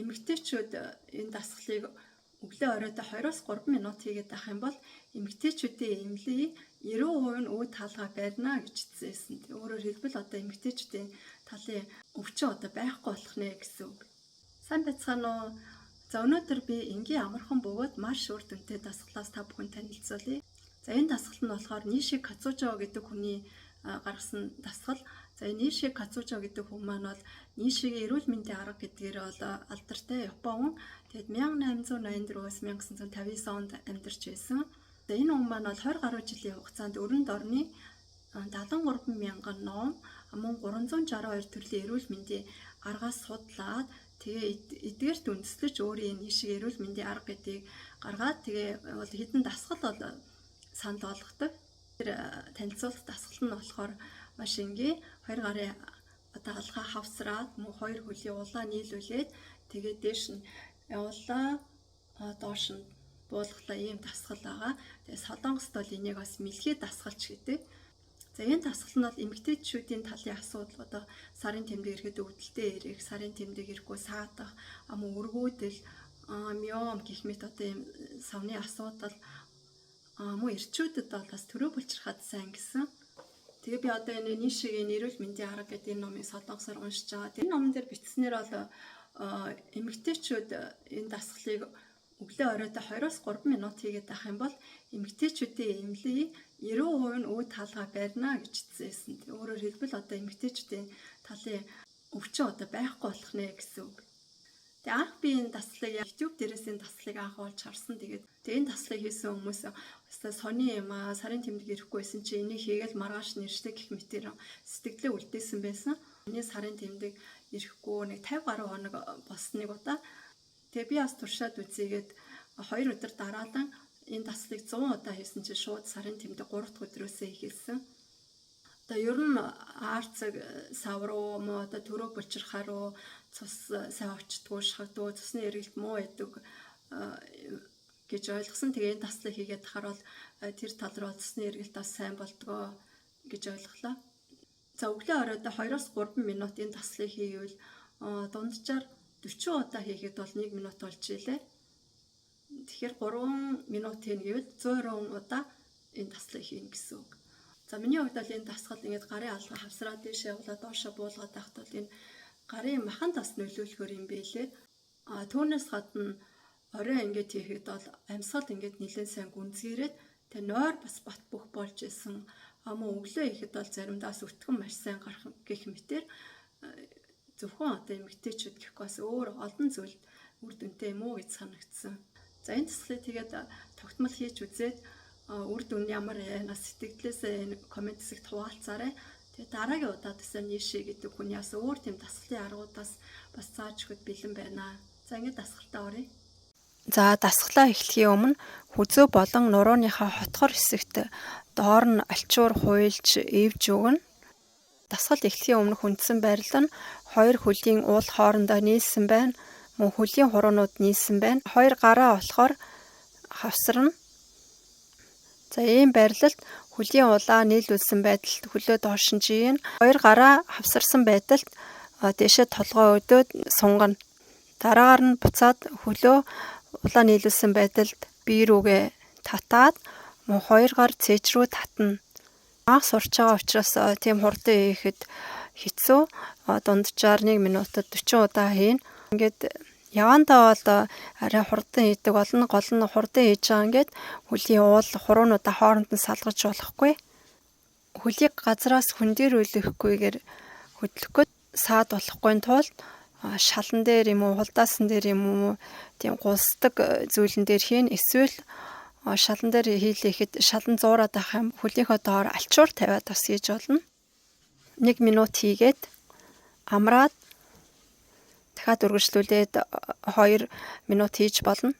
Эмэгтэйчүүд энэ дасгалыг өглөө оройдоо 2-3 минут хийгээд авах юм бол эмэгтэйчүүдийн эмнэлгийн 90% нь үүд хаалгаа барьна гэж хэлсэн. Өөрөөр хэлбэл одоо эмэгтэйчүүдийн талын өвчин одоо байхгүй болох нэ гэсэн үг. Сайн байцгаана уу? За, өнөөдөр би энгийн, амархан бөгөөд маш үр дүнтэй дасгалаас та бүхэн танилцуулъя. За, энэ дасгал нь болохоор Ниши Кацужо гэдэг хүний гаргасан дасгал. За, энэ Ниши Кацужо гэдэг хүн маань бол Нишигийн эрүүл мэндийн арга гэдгээр бол алдартай Япон хүн. Тэгээд 1884-өөс 1959 онд амьдарч байсан. За, энэ хүн маань бол 20 гаруй жилийн хугацаанд өрөнд орны 73 мянган ном, мөн 362 төрлийн эрүүл мэндийн аргаас судлаад, тэгээ эдгээрт үндэслэж өөрийн Нишиг эрүүл мэндийн арга гэдгийг гаргаад, тэгээ бол хэдэн дасгал бол санал болгодог. Тэр танилцуулах дасгал нь болохоор маш энгийн: хоёр гарын одоо алгаа хавсраад, мөн хоёр хөлийн улаа нийлүүлээд, тэгээ дээш нь явуулаа, доош нь буулгалаа, ийм дасгал байгаа. Тэгээ Солонгост бол энийг бас мэлхий дасгалч гэдэг. За, энэ дасгал нь бол эмэгтэйчүүдийн талын асуудал, одоо сарын тэмдэг ирэхэд өвдөлттэй эрэх, сарын тэмдэг ирэхгүй саадах, мөн өргүүдэл, миом гэх мэт одоо ийм савны асуудал, мөн эрчүүдэд бол бас төрөө булчирхаад сайн гэсэн. Тэгээ би одоо энэ Нишигийн эрүүл мэндийн арга гэдэг энэ номыг солонгосоор уншиж байгаа. Энэ номон дээр бичснээр бол эмэгтэйчүүд энэ дасгалыг өглөө оройдоо 2-3 минут хийгээд авах юм бол эмэгтэйчүүдийн эмнэлгийн 90% нь үүд хаалгаа барьна гэж хэлсэн. Өөрөөр хэлбэл одоо эмэгтэйчүүдийн талын өвчин одоо байхгүй болох нэ гэсэн үг. Тэгээ анх би энэ дасгалыг YouTube дээрээс энэ дасгалыг анх олж харсан. Тэгээд тэгээ энэ дасгалыг хийсэн хүмүүс өстой сони юм аа, сарын тэмдэг ирэхгүй байсан чи энийг хийгээл маргааш нэршдэг гэх мэтэр сэтгэлээ үлдээсэн байсан. Миний сарын тэмдэг ирэхгүй нэг 50 гаруй хоног болсныг удаа. Тэгээ би бас туршаад үзээгээд 2 өдөр дараалан энэ дасгалыг 100 удаа хийсэн чинь шууд сарын тэмдэг 3 дахь өдрөөсөө эхэлсэн. Одоо ер нь аарцаг сав руу муу, одоо төрөө булчирхаа руу цус сайн очдгоо, шахагдгүй, цусны эргэлт муу байдаг гэж ойлгосон. Тэгээ энэ дасгалыг хийгээд тахаар бол тэр тал руу цусны эргэлт бас сайн болдгоо гэж ойлголоо. За, өглөө оройдоо 2-3 минут энэ дасгалыг хийвэл дунджаар 40 удаа хийхэд бол 1 минут болж илээ. Тэгэхээр 3 минут хийнэ гэвэл 120 удаа энэ дасгалыг хийнэ гэсэн үг. За, миний хувьд бол энэ дасгал ингээд гарын алга хавсраад дээшээ явуулаад доошоо буулгаад байхад бол энэ гарын махан тас нөлөөлөхөр юм бэлээ. А түүнээс гадна орой ингээд хийхэд бол амьсгал ингээд нэлээд сайн гүнзгийрээд, тэгээ нойр бас бат бөх болж исэн. А мөн өглөө ихэд бол заримдаа бас өтгөн маш сайн гарах гэх мэтэр зөвхөн одоо эмэгтэйчүүд гэхгүй бас өөр олон зүйлд үр дүнтэй юм уу гэж санагдсан. За, энэ дасгалыг тэгээд тогтмол хийж үзээд үр дүн ямар вэ? Бас сэтгэлдээсээ энэ comment хэсэгт хуваалцаарай. Тэгээ дараагийн удаад гэсэн Ниши гэдэг хүний бас өөр тийм дасгалын аргуудаас бас зааж өгөхөд бэлэн байна. За, ингээд дасгалтаа оръё. За, дасгалаа эхлэхийн өмнө хүзүү болон нурууныхаа хотхор хэсэгт доор нь альчуур хуйлж эвж өгнө. Дасгал эхлэхийн өмнөх үндсэн байрлал нь хоёр хөлийн уул хоорондоо нийлсэн байна. Мөн хөлийн хуруунууд нийлсэн байна. Хоёр гараа болохоор хавсарна. За, ийм байрлалд хөлийн улаа нийлүүлсэн байдалд хөлөө доош нь жийна. Хоёр гараа хавсарсан байдалд дээшээ толгой өдөөд сунгана. Дараагаар нь буцаад хөлөө улаа нийлүүлсэн байдалд бие рүүгээ татаад, мөн хоёр гар цээж рүү татна. Анх сурч байгаа учраас тийм хурдан хийхэд хэцүү. Дунджаар 1 минутад 40 удаа хийнэ. Ингээд явандаа бол арай хурдан хийдэг болно. Гол нь хурдан хийж байгаа ингээд хөлийн уул хуруунуудаа хооронд нь салгаж болохгүй. Хөлийг газраас хөндөрүүлэхгүйгээр хөдлөх гээд саад болохгүй тулд шалан дээр юм уу, хулдаасан дээр юм уу, тийм гулсдаг зүйлэн дээр хийн. Эсвэл шалан дээр хийлээхэд шалан зуураад байх юм, хөлийнхөө доор альчуур тавиад бас хийж болно. 1 минут хийгээд амраад дахиад үргэлжлүүлээд 2 минут хийж болно.